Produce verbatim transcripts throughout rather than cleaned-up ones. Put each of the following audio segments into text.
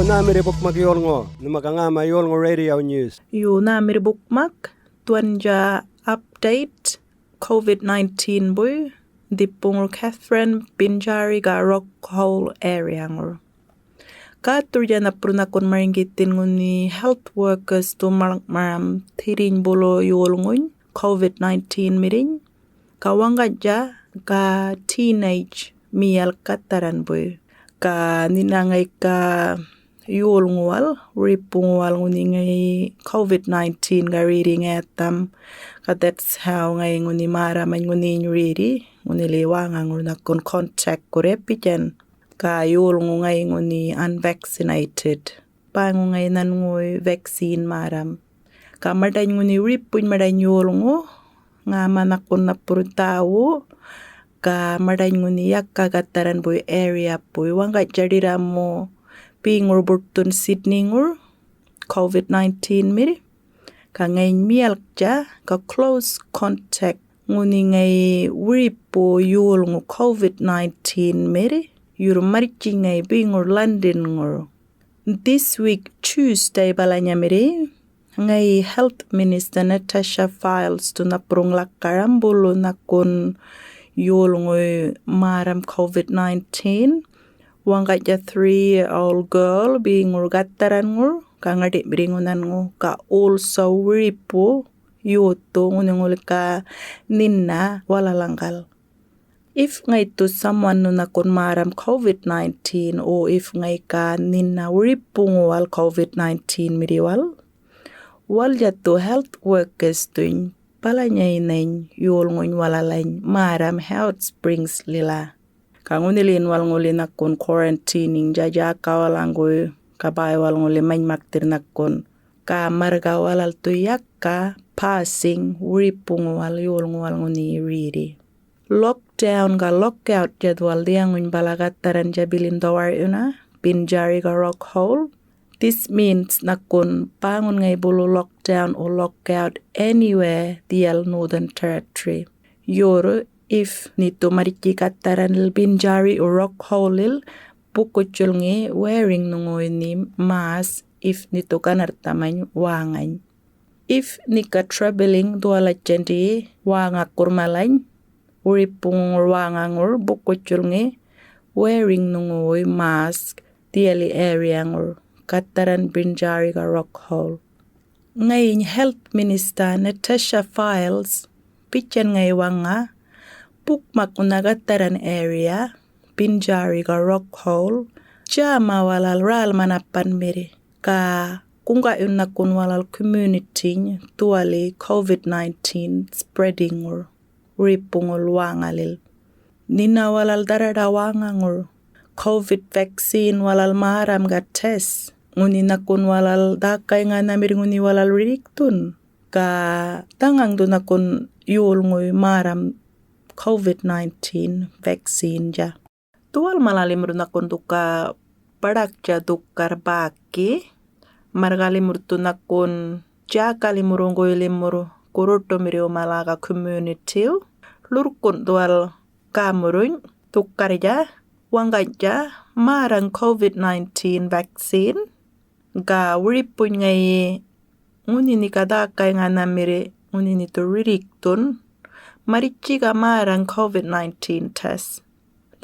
Nhämirri bukmak yolŋu, nhuma ga ŋäma yolŋu radio news. Yo, nhämirri bukmak, dhuwandja update covid nineteen buy, dhipuŋur Catherine Binjari ga Rock Hole area-ŋur. Gäthurrnha purr nhakun marŋgithin ŋunhi health workers-thu maḻŋ'maram dhirrinybuḻ yolŋuny covid nineteen-mirriny, ga waŋganydja ga teenage miyalk gatharran buy. Ga nhina ŋayi ga yolŋuwal, wiripuŋuwal ŋunhi ŋayi covid nineteen ga rerri ŋayatham. Ga that's how ŋayi ŋunhi märramany ŋunhiyiny rerri, ŋunhili wäŋaŋur nhakun contact-kurr bitjan. Ga yolŋu ŋayi ŋunhi unvaccinated, bäyŋu ŋayi nhanŋuy vaccine märram. Ga maṉḏany ŋunhi wiripuny maṉḏany yolŋu, ŋäma nhakun nhapurr dhäwu, ga maṉḏany ŋunhi yaka gatharran buy area buy waŋganydja ḏirramu beŋur buṯun Sydney-ŋur covid nineteen-mirr. Ga ŋayiny miyalktja ga close contact ŋunhi ŋayi wiripu yolŋu covid nineteen-mirr, yurr marrtji ŋayi beŋur London-ŋur. This week Tuesday balanyamirri, ŋayi Health Minister Natasha Fyles-thu nhapurruŋ lakaram bulu nhakun yolŋuy märram covid nineteen, waŋganydja three-year-old girl beŋur gatharranŋur, ga ŋaḏimirriŋu nhanŋu, ga also wiripu yothu ŋunhi ŋuli ga nhina walalaŋgal. If ŋayi thu someone-ŋu nhakun märram covid nineteen, or if ŋayi ga nhina wiripuŋuwal covid nineteen-mirriwal, walaltja thu health workers-thuny balanyayi nhanany yolŋuny walalany märram Howard Springs-lila. Ga ŋunhiliyin walal ŋuli nhakun quarantine-iŋ djädjäkawalaŋgu, ga bäy walal ŋuli manymakthirr nhakun. Ga marrga walal thu yaka pässiŋ wiripuŋuwal yolŋuwal ŋunhi rerri. Lockdown ga lockout-tja dhuwal dhiyaŋuny bala gatharrandja bilin dhawar'yuna, Binjari ga Rock Hole. This means nhakun bäŋun ŋayi bulu lockdown or lockout anywhere dhiyal Northern Territory. Yurr if nithu marrtji gatharranil Binjari or Rock Hole-lil, bukutjulŋi wearing nhuŋuwuynhi mask if nithu ganarrthamany wäŋany. If nhika troubling dhuwalajandi wäŋakurr malany, wiripuŋuŋur wäŋaŋur, bukutjulŋi wearing nhuŋuwuy mask dhiyali area-ŋur, gatharran Binjari ga Rock Hole. Ŋayiny Health Minister Natasha Fyles bitjan ŋayi waŋa, bukmak ŋunha gatharran area, Binjari ga Rock Hole, djäma walal rälmanapanmirr, ga guŋga'yun nhakun walal community-ny dhuwali covid nineteen spreading-ŋur wiripuŋul wäŋalil. Nhina walal dharraḏa wäŋaŋur, covid vaccine walal märram ga test, ŋunhi nhakun walal dhäkayŋanhamirr ŋunhi walal rirrikthun, ga dhaŋaŋ dhu nhakun yolŋuy märram covid nineteen vaccine-dja. Dhuwal mala limurr nhakun dhuka baḏaktja dhukar bäki, marrga limurr dhu nhakun djäka limurruŋguy limurr gurruṯumirriw mala ga community-w, ḻurrkun dhuwal gämurruny dhukarrnydja, waŋganydja märraŋ covid nineteen vaccine, ga wiripuny ŋayi ŋunhi nhika dhäkayŋanhamirr ŋunhi nithu rirrikthun, marrtji ga märraŋ covid nineteen test.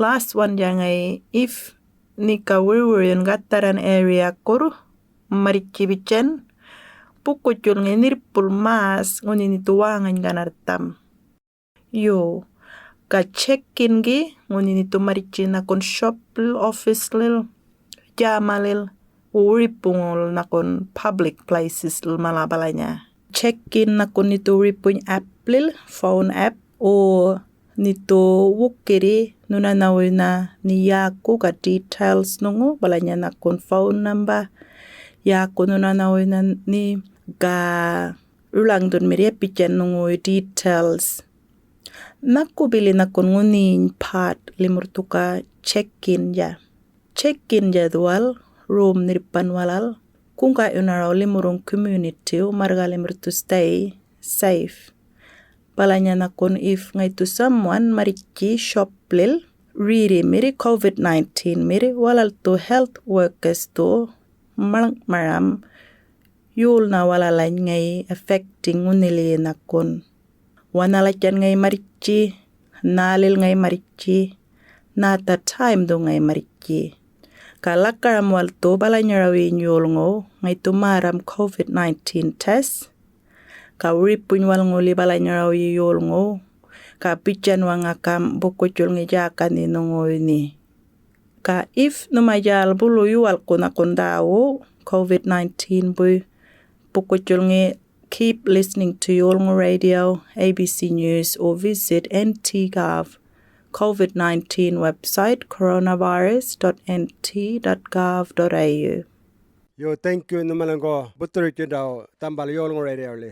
Last one-dja ŋayi, if nhika wirwirryun gatharran area-kurr marrtji bitjan, bukutjulŋi nhirrpul mask ŋunhi nithu wäŋany ganarrtham. Yo, ga check-in-ŋi ŋunhi nithu marrtji nhakun shop-lil, office-lil, djämalil, wiripuŋul nhakun public places-lil mala balanya. Check-in nhakun nithu wiripuny app-lil, phone app, or nithu wukirri nhunanhawuynha nhi yäku ga details nhuŋu, balanya nhakun phone number, yäku nhunanhawuynha nhi, ga rulaŋdhunmirr yapitjan nhuŋuy details. Nhaku bili nhakun ŋunhiyiny bärt limurr dhuka check-in-dja. Check-in-dja dhuwal rom nhirrpan walal guŋga'yunaraw limurruŋ community-w marrga limurr dhu stay safe. Balanya nhakun if ŋaythu someone marrtji shop-lil rerrimirr covid nineteen-mirr, walal dhu health workers dhu maḻŋ'maram yolnha walalany ŋayi affecting ŋunhiliyi nhakun. Wanhalatjan ŋayi marrtji, nhälil ŋayi marrtji, nhätha time dhu ŋayi marrtji. Ga lakaram walthu balanyarawyiny yolŋuw ŋaythu märram covid nineteen test, ga wiripuny walŋuli balanyarawyi yolŋuw, ga bitjan waŋa gamꞌ bukutjulŋi djäkanhi nhuŋuwuynhi. Ga if nhuma djäl bulu yuwalkku nhakun dhäwu covid nineteen buy bukutjulŋi, keep listening to Yolŋu Radio, A B C News, or visit N T gov covid nineteen website, coronavirus dot N T dot gov dot A U. Yo, thank you, nhumaliŋgu buthurutjindaw dhambal Yolŋu Radioḻi.